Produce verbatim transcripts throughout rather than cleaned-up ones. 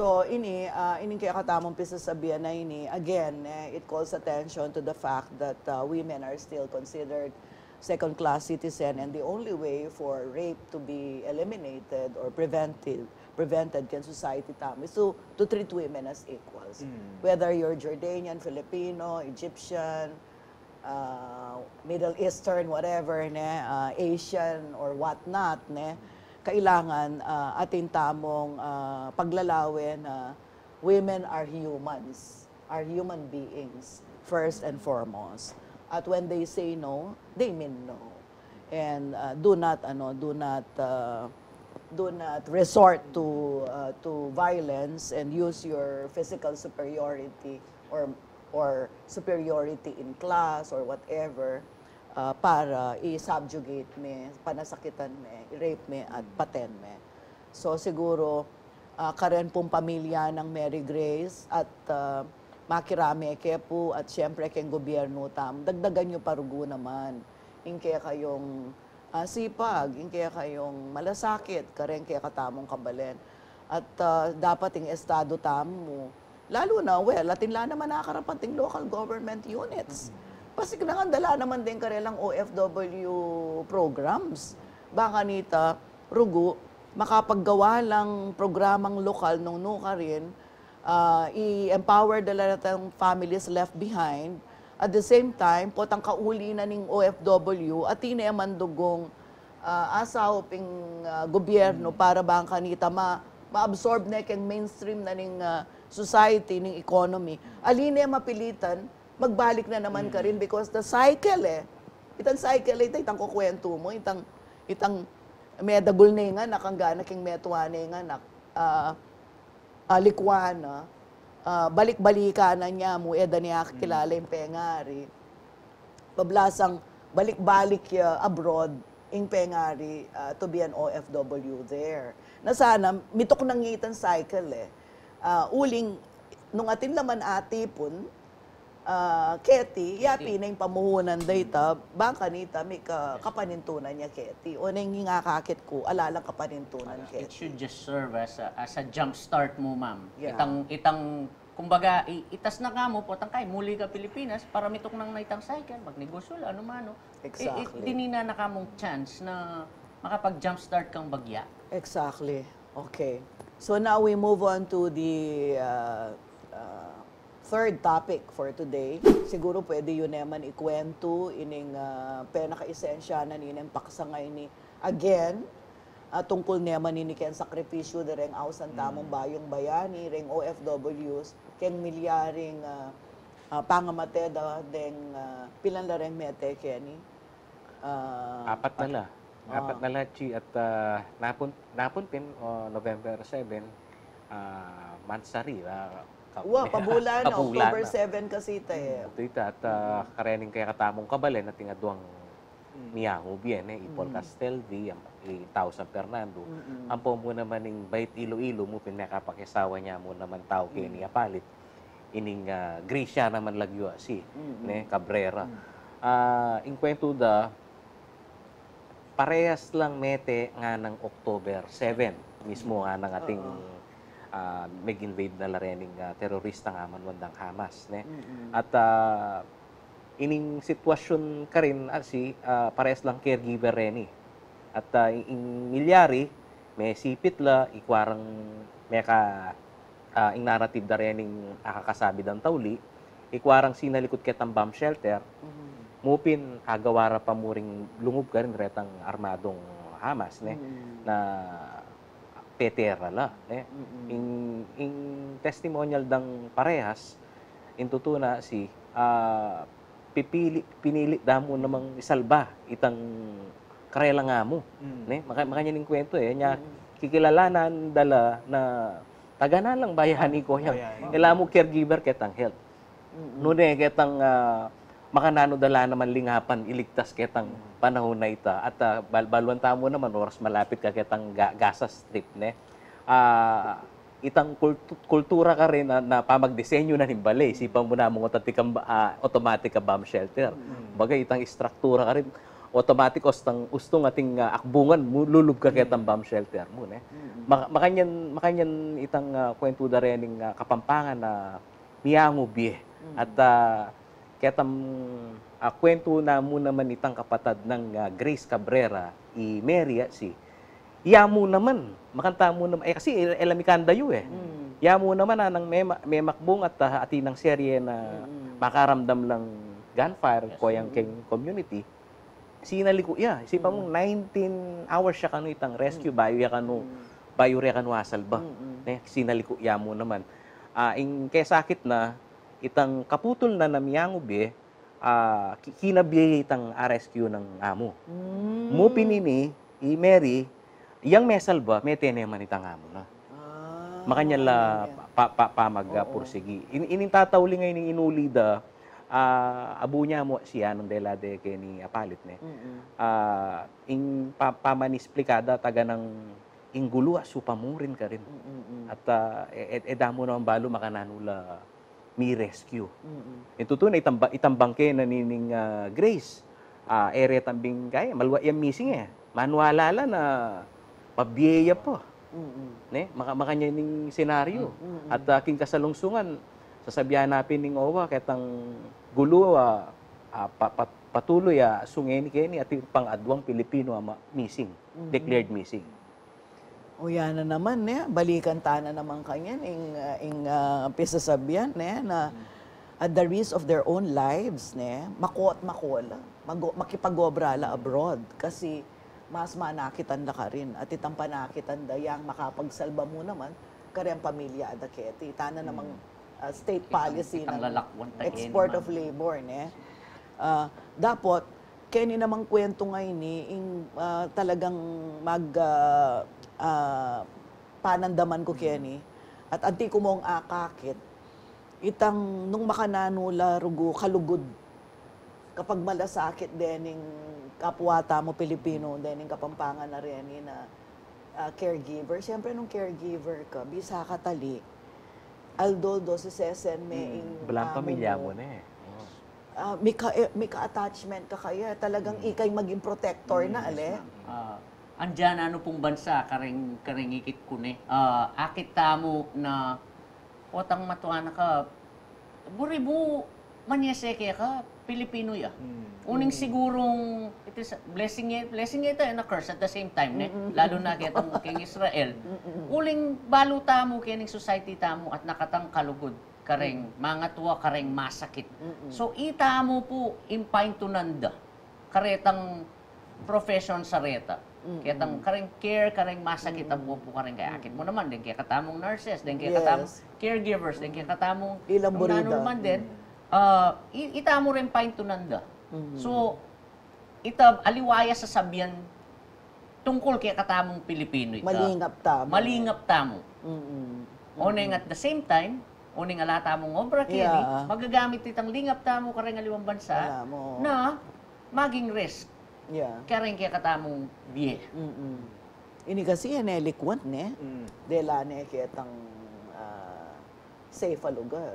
So, ini, ah, ining kekatamung pisasabian na ini, again, eh, it calls attention to the fact that, ah, women are still considered second-class citizen, and the only way for rape to be eliminated or prevented, prevented ken society tamu is to, to treat women as equals. Mm. Whether you're Jordanian, Filipino, Egyptian, ah, Middle Eastern, whatever, ne, ah, Asian or whatnot, ne, kailangan, ah, atin tamung, ah, paglalawen na women are humans, are human beings, first and foremost. At when they say no, they mean no. And, ah, do not, ano, do not, ah, do not resort to, ah, to violence and use your physical superiority or, or superiority in class or whatever, ah, para i-subjugate me, panasakitan me, i-rape me, at paten me. So, siguro, ah, karen pung pamilya nang Mary Grace at, ah, makirame ke pu at siyempre keng gobyerno tam, dagdagan yu pa rugu naman ing kekayung, ah, sipag, ing kekayung malasakit, kareng kekatamung kabalen. At, ah, dapat ing estado tamu, lalu na, well, atin la naman akarapat ing local government units. Pasiglangan da la naman deng karelang O F W programs. Bang kanita, rugu, makapaggawa lang programang lokal nung nukarin, ah, i-empower da la retang families left behind. At the same time, potang kauli na ning O F W, atin ne man dugung, ah, asaup ing, ah, gobyerno para bang kanita ma-, ma-absorb ne keng mainstream na ning, ah, society, ning economy. Ali ne mapilitan, magbalik na naman karin because the cycle, eh. Itang cycle, eh, ita, itang kukwentu mu, itang, itang medagul ne ing anak, anggang keng metua ne ing anak, ah, ah, likwan na, ah, balik-balikan na niya mu, e da ne akilala ing pengari. Pablasang balik-balik ya abroad, ing pengari, ah, to be an O F W there. Na sana, mituknang itang cycle, eh. Ah, uling, nung atin la man atipun, ah, keti, yapi na ing pamuhunan da ita, bang kanita mika kapanintunan ya keti. O neng ing akakit ku, ala lang kapanintunan keti. It should just serve as a, as a jump start mu, ma'am. Yeah. Itang, itang, kumbaga, i-, itas na ka mu, potang kay, muli ka Pilipinas, para mituknang na itang cycle, magnegosyo la, anu man, no? Exactly. I-, i-, dininan na ka mung chance na makapag-jump start kang bagya. Exactly. Okay. So now we move on to the, uh, uh, third topic for today. Siguro pwede yu naman ikwentu ining, ah, penakaesensya na nining paksa ngeni. Again, ah, tungkul naman ini keng sakripisyu da reng ausan tamung bayung-bayani, reng O F Ws, keng milyaring, ah, ah, pangamate da deng, ah, pilan la reng mete keni? Ah, apat na la. Apat na la, Chi, at, ah, napun-, napun pin, ah, November seven, ah, monthsary, ah, ka-, wa, pabulan, pabulan October seven kasi ita, eh. Ito ita, at, ah, karening kekatamung kabalen, ating aduang miyahu bien, eh, i Paul Castelvi, am-, i Tau San Fernando. Ampo mu naman ing Bait Iloilo mu pin mekapakiasawa na mu naman tau keni Apalit. Ining, ah, Grisha naman lagyu, si, ne, Cabrera. Ah, ing kwentu da, parehas lang mete nganang October seven, mismu nganang ating, ah, meg-invade na la rening, ah, terorista nga manuan dang Hamas, ne. At, ah, ining sitwasyun karin, ah, si, ah, parehas lang caregiver reni. At, ah, ing, ing milyari, mesipit la, ikwa rang meka, ah, ing narrative da rening akakasabi dang tauli, ikwa rang sinalikut ketang bomb shelter, mu pin agawa ra pa mu ring lungub karin retang armadung Hamas, ne, na petera la, ne. Ing, ing testimonyal dang parehas, ing tutu na si, ah, pipili, pinili da mu namang isalba itang karela nga mu. Ne? Maka-, makanyan ing kwentu, eh. Nya, kikilalanan da la na tagana lang bayani ko yang. Bayani. Ila mu caregiver ketang health. Nune ketang, ah, makananu da la naman lingapan iligtas ketang panahun na ita. At, ah, bal-, baluan tamu naman, oras malapit ka ketang Ga-, Gaza Strip, ne? Ah, itang kultu-, kultura karin na, na pamagdisenyu na ning bale, isipan mu na mung automatic a, ah, automatic a bomb shelter. Baga itang istruktura karin, automatic, ustung, ustung ating, ah, akbungan mu, lulub ka ketang bomb shelter mu, ne? Maka-, makanyan, makanyan itang, ah, kwentu da rening, ah, Kapampangan na miyangu bie. At, ah, ketang, ah, kwentu na mu naman itang kapatad nang, ah, Grace Cabrera, i Mary, ah, si, iya mu naman, makanta mu naman, eh, kasi el-, elam ikang dayu, eh. Iya mu naman, ah, nang mema-, memakbung at, ah, atin nang serye na makaramdam lang gunfire, koyang keng community. Sinaliku ya, isipan mu, nineteen hours ya kanu itang rescue, bayu ya kanu, bayu re kanu asalba. Ne, sinaliku ya mu naman. Ah, ing kesakit na, itang kaputul na na miyangu bie, ah, ki-, kinabie itang R S Q nang amu. Mu pin ini, i Mary, yang mesalba, mete ne man itang amu na. Ah, makanyan la pa, pa, pa, pamagpursigi. In-, ining tatauli nga ining inuli da, ah, abu nya mu siya nung dela de keni apalit, ne? Ah, ing pa-, pamanisplikada taga nang ing gulu a supa mu rin karin. At, ah, e, e, e damu naman balu makananu la mi-rescue. Ing tutu na itang ba-, itang bangke na nining, ah, Grace, ah, e re tambing kaya, malwa yang missing, eh. Manuala la na mabie ya pa. Ne? Maka-, makanyan ing senaryo. At, ah, king kasalungsungan, sasabian na pin ning OWWA, ketang gulu, ah, ah, pa-, pa-, patuloy, ah, sungeni keni at pang-adwang Pilipino a ma-, missing, declared missing. O, yan na naman, ne? Balikan ta na naman kanyan, ing, ah, ing, ah, pisasabian, ne? Na at the risk of their own lives, ne? Mako at mako la. Mago-, makipag-obra la abroad. Kasi mas manakitan da karin. At itang panakitan da yang makapagsalba mu naman, kareng pamilya da keti. Tana namang, ah, state policy ng export of labor, ne? Ah, dapot, keni namang kwentu nga ini, ing, ah, talagang mag, ah, ah, panandaman ku keni, at anti ku mung akakit, itang nung makananu la rugu kalugud, kapag malasakit dening kapwa tamu Pilipino, dening Kapampangan a reni na, ah, caregiver. Siyempre, nung caregiver ka, bisa ka tali, aldo-aldo sisesen me ing balang pamilya mu, ne? Ah, mika-, eh, mika-attachment ka kaya, talagang ika ing maging protector na, ale? Ah, andiyan, ano pung bansa, kareng, kareng ikit ku ne. Ah, akit tamu na, potang matua na ka, buri mu, manyese keka, Pilipino ya. Uling sigurung, it is a blessing ya, blessing ya ita, and a curse at the same time, ne? Lalu na ketang keng Israel. Uling balu tamu, kening society tamu, at nakatang kalugud kareng mangatua, kareng masakit. So, ita mu pu ing paintunan da karetang profession sa reta. Ketang kareng care, kareng masakit, abu pu kareng kaya akit mu naman, deng kekatamung nurses, deng kekatamung caregivers, deng kekatamung ilang burida. Nanu man din, ah, i-, ita mu ring paintunan da. So, ita aliwa ya sasabian tungkul kekatamung Pilipino ita. Malingap tamu. Malingap tamu. Oneng at the same time, oneng ala tamung obra keni, magagamit itang lingap tamu kareng aliwang bansa na maging risk kareng kekatamung bie. Ini kasi e ne likwat ne, dela ne ketang, ah, safe a lugar.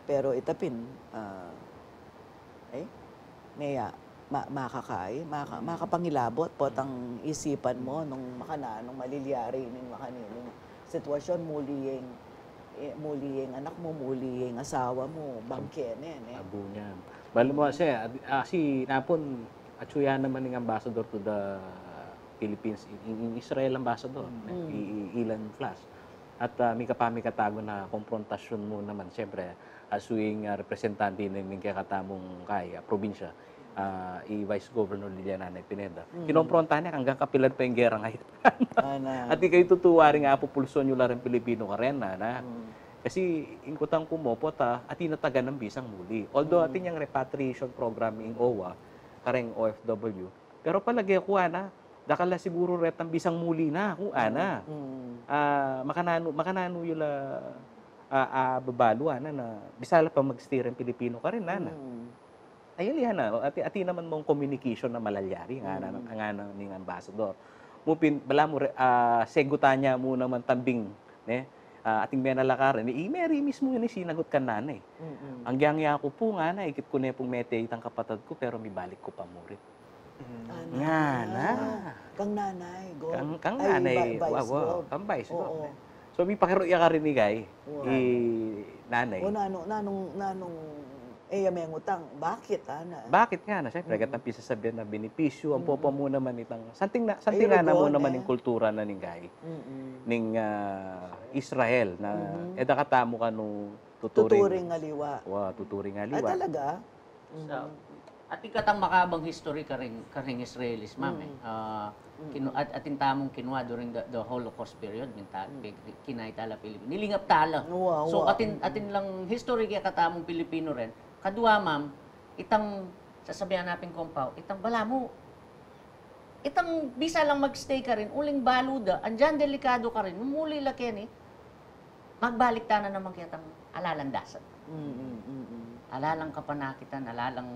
Pero ita pin, ah, e, meya, ma-, makakai, maka-, makapangilabot, potang isipan mu nung makananung malilyari ning makanining sitwasyun, muli yeng, e, muli yeng anak mu, muli yeng asawa mu, bangke ne, ne? Abu nya. Bale mu, se, ad-, asi napun, atsu ya naman ing ambassador to the Philippines, ing, ing Israel ambassador, ne? I, i, Ilan Flash. At, ah, mika pa, mikatagun a komprontasyun mu naman, siyempre, atsu ing, ah, representante ning, ning kekatamung kaya, probinsya, ah, i Vice Governor Lilian Nanay Pineda. Kinompronta ne, anggang kapilan pa ing gera ngeni. At ikayu tutu waring apupulsun yu la ring Pilipino karen, nana. Kasi ing kutang ku mu, pota, atin a taga nang bisang muli. Although atin yang repatriation program ing OWWA, kareng O F W, pero palage ku, ana, dakal la siguru retang bisang muli na, ku, ana. Ah, makananu, makananu yu la, ah, ah, babalu, ana, na bisa la pa mag-stay reng Pilipino karen, ana. Ayun, yan na, ati, ati naman mung communication na malalyari, ngana, ngana ning ambassador. Mu pin, balamu re-, ah, segutan ne mu naman tambing, ne? Ah, ating menalakaran, i Mary mismu ini sinagot kanana, e. Anggyang yaku pu, ngana, ikit ku ne pung mete itang kapatad ku, pero mibalik ku pa mu rin. Ngana. Kang nanay, go. Kang, kang nanay, wa, wa, kang vice, go. So, mipakiru ya karin i Kai, i nanay. O, nanung, nanung, nanung, e ya mengutang, bakit, ana? Bakit ngana? Siyempre, gatang pisasabian na benepisyu, ampo pa mu naman itang, santing na, santing ngana mu naman ing kultura na ning Kai, ning, ah, Israel, na, e da katamu kanu tuturing, tuturing aliwa. Wa, tuturing aliwa. Ah, talaga? Sa, atin katang makabang history karing, karing Israelis, ma'am, eh. Ah, kinu-, at, atin tamung kinua during the, the Holocaust period, minta, pi-, kinai tala Pilipino. Nilingap tala. Wow, so, wow. Atin, atin lang history kaya katamung Pilipino rin. Kadua, ma'am, itang sasabian natin kung pao, itang balamu, itang bisa lang magstay karin, uling balu da, andiyan delikado karin, muli la keni, magbalik tana naman kaya tang alalang dasat. Mm, mm, mm, mm. Alalang kapanakitan, alalang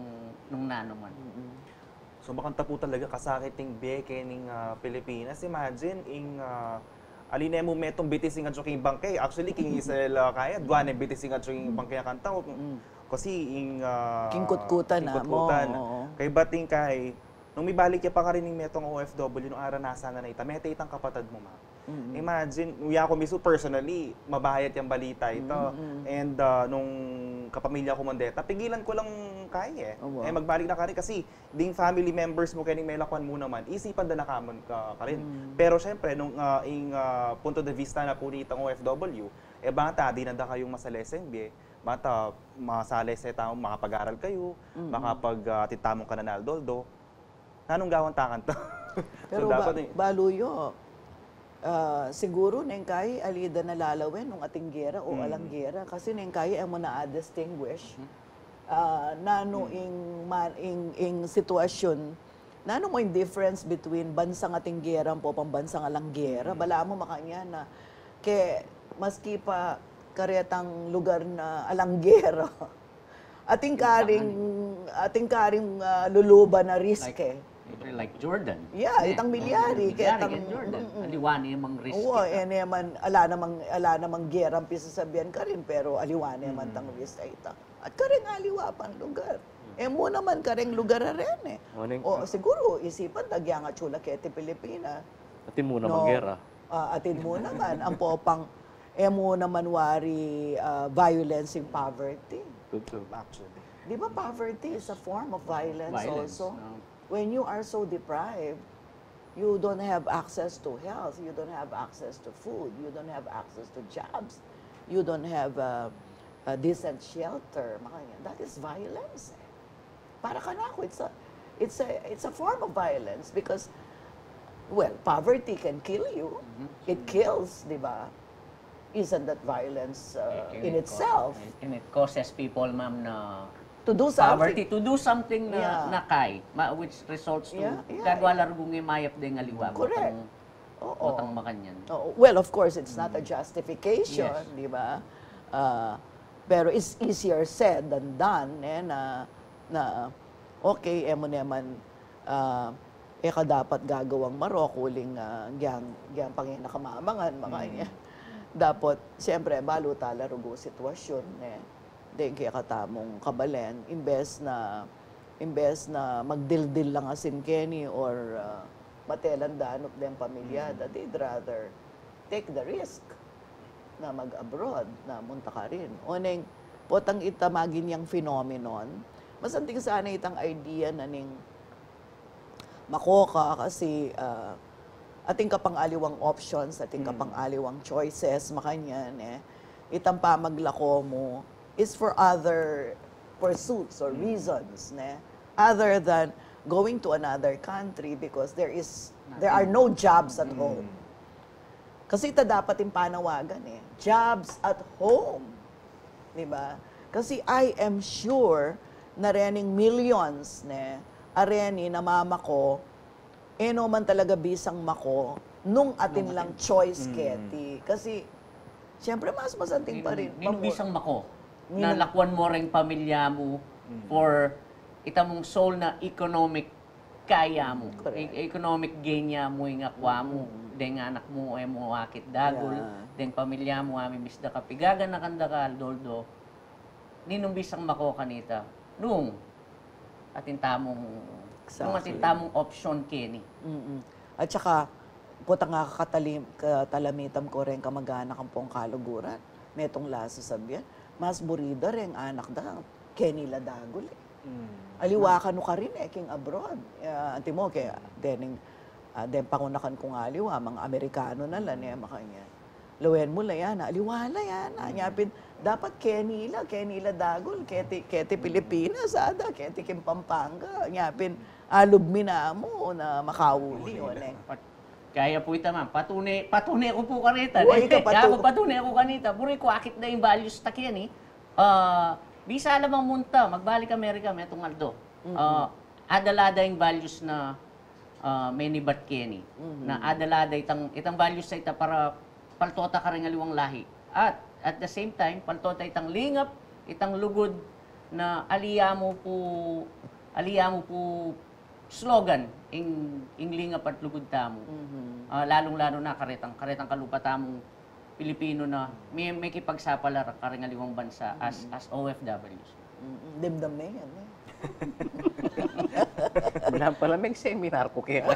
nung nanuman. Mm, mm. So, makanta pu talaga kasakit ing bie kening, ah, Pilipinas. Imagine, ing, ah, ali ne mu metung bitis ing atyu king bangke. Actually, king Israel, ah, kaya, dua ne bitis ing atyu king bangke a kanta. Kasi ing, ah, king kutkutan, king kutkutan. Kaya bating kay, nung mibalik ya pa karin ing metung O F W, nung aranasan na na ita, mete itang kapatad mu, ma. Imagine, ya ku mismu personally, mabayat yang balita ita. And, ah, nung kapamilya ku man deta, pigilan ku lang kaya, eh. Eh, magbalik na karin kasi ding family members mu kening melakwan mu naman, isipan da na kamu ka, karin. Pero syempre, nung, ah, ing, ah, punto de vista na pu nitang O F W, eh, bata, dinan da kayung masalese ing bie, bata, masalese tamu, makapag-aral kayu, makapag, ah, atin tamung kananaldoldo. Nanung gawan ta kanita? Pero ba-, balu yu, ah, siguru neng kai ali da nalalawen nung ating gera o alang gera. Kasi neng kai e mu na-distinguish, ah, nanu ing ma-, ing, ing sitwasyun, nanu mu ing difference between bansang ating gera ampo pang bansang alang gera. Balamu makanyan na ke maski pa karetang lugar na alang gera, atin karing, atin karing, ah, luluban a risk, eh. Siyempre, like Jordan. Yeah, itang milyari, Milyari, itang Jordan. Aliwa ne mang risk. Oo, e ne man, ala namang, ala namang gerang pisasabian karin, pero aliwa ne man tang risk a ita. At karing aliwa pang lugar. E mu naman karing lugar a ren, eh. O, siguru, isipan ta, agyang atsu la keti Pilipina. Atin mu naman gera. Ah, atin mu naman, ampo pang, e mu naman wari, ah, violence ing poverty. True, true. Actually. Di ba poverty is a form of violence also? When you are so deprived, you don't have access to health, you don't have access to food, you don't have access to jobs, you don't have, uh, a decent shelter, makanyan. That is violence, eh. Para kanaku, it's a, it's a, it's a form of violence because, well, poverty can kill you. It kills, di ba? Isn't that violence, uh, in itself? And it causes people, ma'am, na to do something. Poverty, to do something na, na kai, ma-, which results to gagawa la rugu nge mayap deng aliwa. Correct. Oo. Well, of course, it's not a justification, di ba? Ah, pero it's easier said than done, eh, na, na, okay, e mu naman, ah, e ka dapat gagawang marok uling, ah, gyang, gyang pangina kamamangan, makanyan. Dapot, siyempre, balu tala rugu sitwasyun, eh. Deng kekatamung kabalen, imbes na, imbes na magdildil lang asin keni or, ah, matelan danup deng pamilya, that they'd rather take the risk na mag-abroad, na munta karin. Oneng, potang ita magin yang phenomenon, masanting sana itang idea na ning mako ka kasi, ah, atin ka pang aliwang options, atin ka pang aliwang choices, makanyan, eh. Itang pamaglako mu is for other pursuits or reasons, ne? Other than going to another country because there is, there are no jobs at home. Kasi ita dapat ing panawagan, eh. Jobs at home. Di ba? Kasi I am sure na rening millions, ne, a reni namamako, e no man talaga bisang mako, nung atin lang choice keti. Kasi, siyempre, mas masanting pa rin. Ninung bisang mako, na lakwan mo reng pamilya mu for ita mung sole na economic kaya mu. Correct. E-, economic gain ya mu ing akwa mu. Deng anak mu, e mu akit dagul. Deng pamilya mu, ami bis da ka pigaganakan da ka, aldoldo. Ninung bisang mako kanita. Nung atin tamung Nung atin tamung option keni. Mm-mm. At saka, kutang nga kakatalim-, katalamitan ku reng kamag-anak ampong kaluguran, metung la sasabian, mas buri da reng anak da keni la dagul e. Aliwa kanu karin e, king abroad. Ah, antimo ke, dening, ah, deng pangunakan kung aliwa, mga Amerikano na la ne, makanyan. Lawen mu la yana, aliwa la yana. Nya pin, dapat keni la, keni la dagul, keti, keti Pilipinas, ada, keti king Pampanga. Nya pin, alub mi namu na makauli, o ne. Kaya pu ita, ma'am. Patune, patune ku pu kareta, ne? Uy, ika patu- Kaya ku patune ku kanita. Buri ku akit da ing values ta keni. Ah, bisa la bang munta, magbalik Amerika, metung aldo. Ah, adala da ing values na, ah, menibat keni. Na adala da itang, itang values a ita para paltota kareng aliwang lahi. At, at the same time, paltota itang lingap, itang lugud na ali ya mu pu, ali ya mu pu slogan, ing, ing lingap at lugud tamu. Ah, lalung-lalu na karetang, karetang kalupa tamung Pilipino na me-, mekipagsapalaran kareng aliwang bansa as, as O F Ws. Mm-mm. Dimdam ne yan, e. Bilang pala, mag-seminar ku kaya.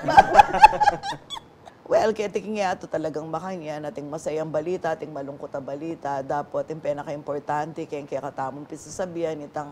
Well, keti king yatu talagang makanyan, ating masayang balita, ating malungkut a balita, dapot ing penaka-importante, keng kekatamung pisasabian, itang,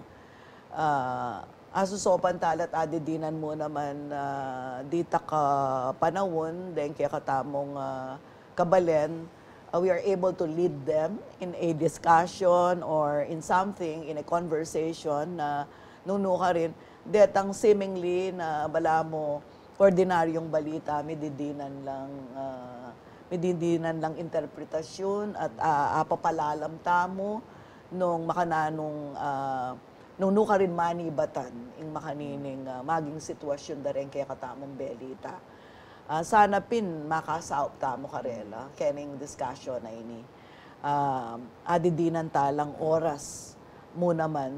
ah, asusopan tala at adidinan mu naman, ah, dita kapanaun, deng kekatamung, ah, kabalen, ah, we are able to lead them in a discussion or in something, in a conversation na nung nukarin, detang seemingly na balamu ordinaryung balita, mididinan lang, ah, mididinan lang interpretasyun at, ah, apapalalam tamu nung makananung, ah, nung nukarin manibatan ing makanining, ah, maging sitwasyun da reng kekatamung belita. Ah, sana pin makasaup tamu karela kening discussion a ini. Ah, adidinan talang oras mu naman,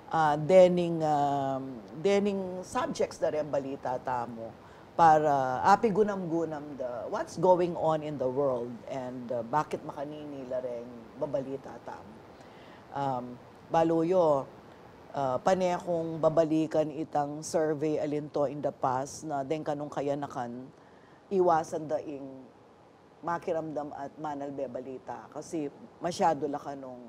ah, dening, ah, dening subjects da reng balita tamu para apigunam-gunam da what's going on in the world and, ah, bakit makanini la reng babalita tamu. Um, balu yu, ah, pane kung babalikan itang survey a linto in the past na deng kanung kayanakan, iwasan da ing makiramdam at manalbe balita kasi masyadu la kanung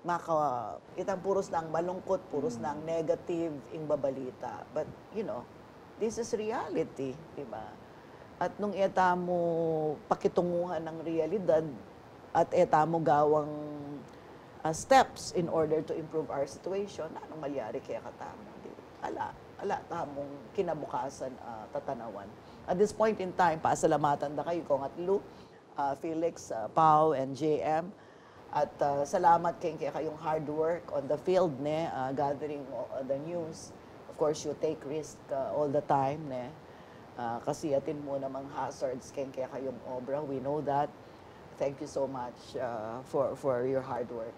maka-, itang purus nang malungkut, purus nang negative ing babalita. But, you know, this is reality, di ba? At nung e tamu pakitunguhan ing realidad at e tamu gawang, ah, steps in order to improve our situation, nanung malyari kekatamu? Di, ala, ala tamung kinabukasan, ah, tatanawan. At this point in time, pasalamatan da kayu, Kong at Lu, ah, Felix, ah, Pau, and J M. At, ah, salamat keng kekayung hard work on the field, ne, ah, gathering, ah, the news. Of course, you take risk, ah, all the time, ne. Ah, kasi atin mu namang hazards keng kekayung obra. We know that. Thank you so much, ah, for, for your hard work.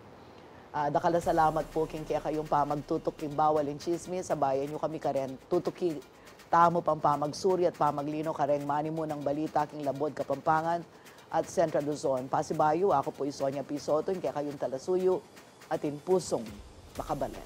Ah, dakal a salamat pu keng kekayung pamagtutuk king Bawal ing Tsismis. Sabayan yu kami karen tutuki tamu pang pamagsuri at pamaglino kareng manimunang balita king Labud, Kapampangan at Central Luzon. Pasibayu, aku pu i Sonia P. Soto, ing kekayung talasuyu atin pusung makabalen.